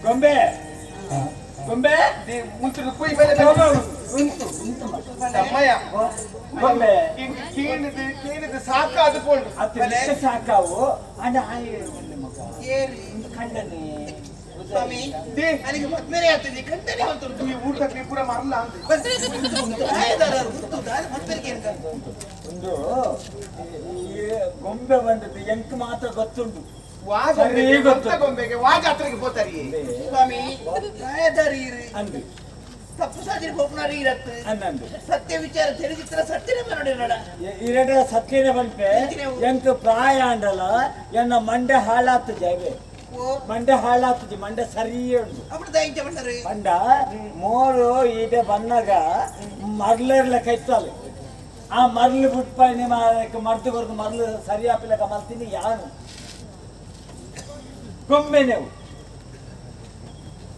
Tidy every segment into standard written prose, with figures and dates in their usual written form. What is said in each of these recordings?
ಗೊಂಬೆ ಗೊಂಬೆ. ಮುಂಚೆ ಕುಯ್ ಮೇಲೆ. ಉಂಟು ಉಂಟು. ಅಮ್ಮಯ್ಯ. ಗೊಂಬೆ. ಕೇಳಿದ್ ಕೇಳಿದ್ ಸಾಕಾದ ಪೋಂಡು. ಅತ್ತ ನಿಕ್ಕ ಸಾಕಾವು ಅಂಡ ಆಯೆ ಒಳ್ಳೆ ಮಗ. ಏರಿ? ಕಂಡನೆ. ಸ್ವಾಮಿ. They. ಅಲ್ಲಿಗೆ ಮದ್ಮೇಲೆ ಆಗ್ತದೆ ಕಂಡನೆ ಹೊಂತುಂಟು. ಈ ಊಟಕ್ಕೆ ಪೂರ ಮರಲ ಅಂತ. ಬಸ್ ಪ್ರಾಯದಾರರು ಗೊತ್ತು ದಾದ ಮದ್ಮೇಲೆ ಏನು? ಒಂದು ಈ ಗೊಂಬೆ ಬಂದದ್ದು ಎಂಕ್ ಮಾತ್ರ ಗೊತ್ತುಂಟು. ವಾ. ಸರಿ. ಗೊಂಬೆಗೆ ಗೊತ್ತು. ಗೊತ್ತ ಗೊಂಬೆಗೆ ವಾ ಜಾತ್ರೆಗೆ ಹೋತಾರಿ? ಸ್ವಾಮಿ, ಪ್ರಾಯದಾರಿ ಇರು. ಅಂದು. ತಪ್ಪು ಸಾಧಿನ ಪೋಪನಾರಿ ಇರತ್ತು. ಅನ್ನಂದು. ಸತ್ಯ ವಿಚಾರ ತಿಳಿದಿತ್ತರ ಸತ್ಯನೇ ಮನೋಡಿ ನಡ. ಇರಡ ಸತ್ಯನೇ ಬಂಪೆ. ಎಂಕ್ ಪ್ರಾಯ ಅಂಡಲ ಎನ್ನ ಮಂಡೆ ಹಾಳಾತು ಜೈವೆ. ಓ. ಮಂಡೆ ಹಾಳಾತುಜಿ, ಮಂಡೆ ಸರಿಯೇ ಉಂಟು. ಅప్పుడు ದಾయింಚ ಬಂಡರು. ಪಂಡ ಮೋರು ಈಡೆ ಬನ್ನಾಗ ಮರ್ಲರ್ಲ ಕೈತಾಲೆ ಆ ಮರ್ಲು ಬುಟ್ಪಾಯಿ ನಿಮ್ಮ ಮರ್ದು ಕೊರ್ದು ಮರ್ಲು ಸರಿ ಆಪಿಲಕ ಮಲ್ತೀನಿ ಯಾನು ಗೊಂಬೆ ನೀವು.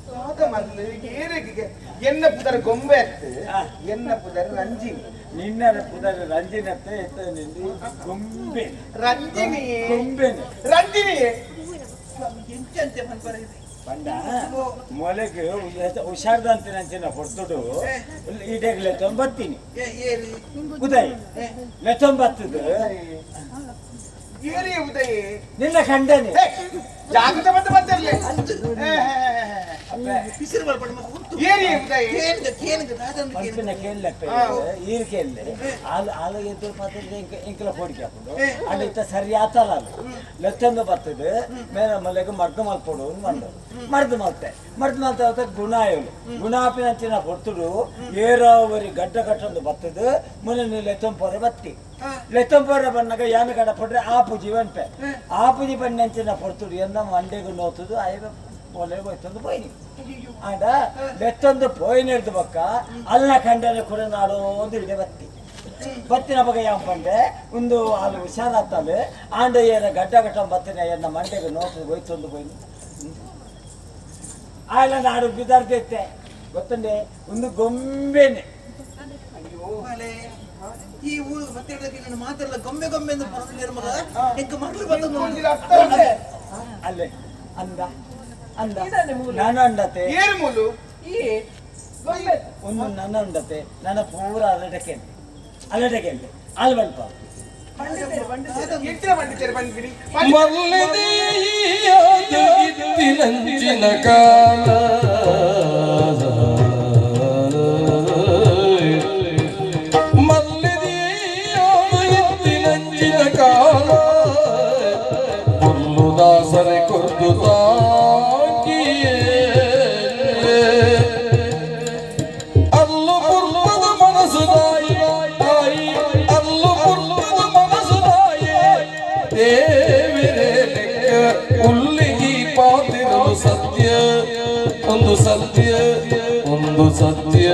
ಸಾಕ ಮರ್ಲು ಏರಿಗೆ ಎನ್ನ ಪುದರ್ ಗೊಂಬೆ ಅತ್ತು. ಆ. ಎನ್ನ ಪುದರ್ ರಂಜಿನಿ. ನಿನ್ನ ಪುದರ್ ರಂಜಿನತ್ತೆ ಎತ್ತ ನಿಂದು ಗೊಂಬೆ. ರಂಜಿನಿ. ಗೊಂಬೆನೆ. ರಂಜಿನಿ. ಸ್ವಾಮಿ, ಎಂಚಂತೆ ಮನ್ಪರ? ಪಂಡ ಮೊಲೆಗ್ ಹುಷಾರ್ದಂತೆ ನಂಚಿನ ಹೊರ್ತುಡು ಈಡೆಗ್ ಲೆತ್ತೊಂಬತ್ತೀನಿ. ಏರಿ? ಉದಯ್ ಲೆತ್ತೊಂಬತ್ತದು. ಏರಿ ಉದಯ? ನಿನ್ನ ಖಂಡನೆ. ಜಾಗೃತ ಮತ್ತೆ ಬರ್ತಿರ್ಲಿ. ಅಪ್ಪೆ. ಬಿಸಿರು ಬರ್ಪಣ ಮತ್ತೆ ಉಂಟು. ಏರಿ ಉದಯ? ಕೇನ್ಗ ಕೇನ್ಗ ದಾದಂದು ಕೇನ್ಗ. ಪನ್ಪಿನ ಕೇಳಲೆಪ್ಪ, ಈರ್ ಕೇಳಲೆ. ಆಲ್ ಆಲ ಎದ್ದು ಪಾತ್ರ ಎಂಕಲ ಕೋಡಿಕೆ ಹಾಕೊಂಡು ಅಂಡ ಇತ್ತ ಸರಿ ಆತಲ್ಲ ಅದು ಲೆತ್ತೊಂದು ಬರ್ತದೆ ಮೇಲ ಮಲೆಗೆ ಮರ್ದು ಮಲ್ಪೊಡು ಮಂಡು ಮರ್ದು ಮಲ್ತೆ ಮರ್ದು ಮಲ್ತೆ ಅವತ್ತ ಗುಣ ಆಯೋಲು ಗುಣ ಆಪಿನಂಚಿನ ಹೊರ್ತುಡು ಏರಾವರಿ ಗಡ್ಡ ಕಟ್ಟೊಂದು ಬರ್ತದೆ ಮುನೆ ಲೆತ್ತೊಂಪೋರೆ ಬತ್ತಿ. ಲೆತ್ತೊಂಪೋರೆ ಬನ್ನಾಗ ಯಾನ ಕಡ ಪೊಡ್ರೆ ಆ ಪೂಜಿ ಬನ್ಪೆ. ಆ ಪೂಜಿ ಬಣ್ಣಂಚಿನ ಹೊರ್ತುಡು ಎನ್ನ ಮಂಡೆಗೆ ನೋತುದು ಆಯ್ವ ಮೊಲೆ ಹೋಯ್ತೊಂದು ಪೋಯಿನಿ. ಆಂಡ ಲೆತ್ತೊಂದು ಪೋಯಿನಿರ್ದು ಬೊಕ್ಕ ಅಲ್ಲ ಖಂಡನೆ ಕೂಡ ನಾಡೋ ಒಂದು ಇಡೆ ಬತ್ತಿ ಬತ್ತಿನ ಬಗೆ ಯಾವ್ ಪಂಡೆ ಒಂದು ಅಲ್ಲಿ ಹುಷಾರಾತಲೆ ಆಂಡ ಏನ ಗಡ್ಡ ಗಟ್ಟ ಬತ್ತಿನ ಎನ್ನ ಮಂಡೆಗೆ ನೋತು ಹೋಯ್ತೊಂದು ಪೋಯಿನಿ. ಆಯ್ಲ ನಾಡು ಬಿದಾರ್ದೈತೆ ಗೊತ್ತಂಡೆ ಒಂದು ಗೊಂಬೆನೆ. ಮಲೆ, ಈ ಊರು ಮತ್ತೆ ನನ್ನ ಮಾತೆಲ್ಲ ಗೊಂಬೆ ಗೊಂಬೆ ಎಂದು ಪರದಿಲ್ಲ ಮಗ ಎಂಕ ಮಗಳು ಬಂದು. ಒಂದಿನ ಅರ್ಥ ಉಂಟೆ. ಅಲ್ಲೇ ಅಂದ ಅಂದ ನಾನು ಅಂಡತೆ. ಏರು ಮೂಲು. ಒಂದು ನನ್ನ ಅಂಡತೆ ನನ್ನ ಪೂರ ಅಲಟಕ್ಕೆ ಅಲಟಕ್ಕೆ ಅಲ್ಲಿ ಬಲ್ಪ. ಎಂಚಿನ ಬಂಡಿತಾರೆ ಬಂದ್ಬಿಡಿ. ಮಲ್ಲಿದೆಯಿತ್ತಿನಂಚಿನ ಕಾಲ ಮಲ್ಲಿದೆಯಿತ್ತಿನಂಚಿನ ಕಾಲ ಪೊರ್ಲು ದಾಸರೆ ಕೊರ್ದು ತಾಕಿಯೇ ಅಲ್ಲು ಪುರ್ಲದ ಮನಸ್ಸು ತಾಯಿ ತಾಯಿ ಅಲ್ಲು ಪುರ್ಲದ ಮನಸ್ಸು ತಾಯೇ ದೇವಿರೇ ಲೆಕ್ಕ ಉಲ್ಲಿಗಿ ಪಾತಿರಲು ಸತ್ಯ ಒಂದು ಸತ್ಯ ಒಂದು ಸತ್ಯ.